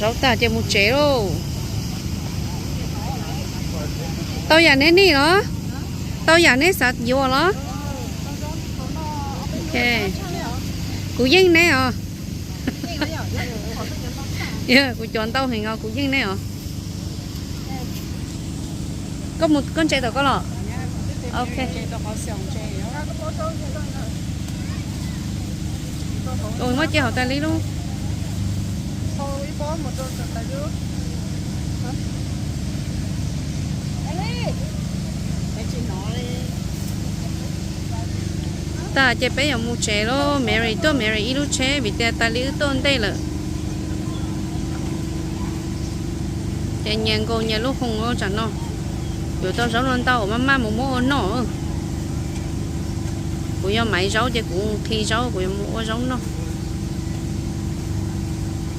Zaub tag ces mus tsev lauj. Tau yam neb nij los? Tau yam neb xav yuav los? Kuv yeej neb os. Yog kuv cov ntau heev os, kuv yeej neb os. Koj mus, koj ntse tom koj los? Ok. Muab cia hauv tas li lub. Tag ces peb yuav mus tsev lauj. Mary tuaj, Mary ib lub tsheb vim tias tas li wb tuaj ntej lawm. Ces nyias nkaus nyias lub hoos tsam no. Yuav tau zaub no ntau maj maj mus muab ua noj. Kuv yog maiv zaub ces kuv qhi zaub, kuv yuav mus ua zaub noj.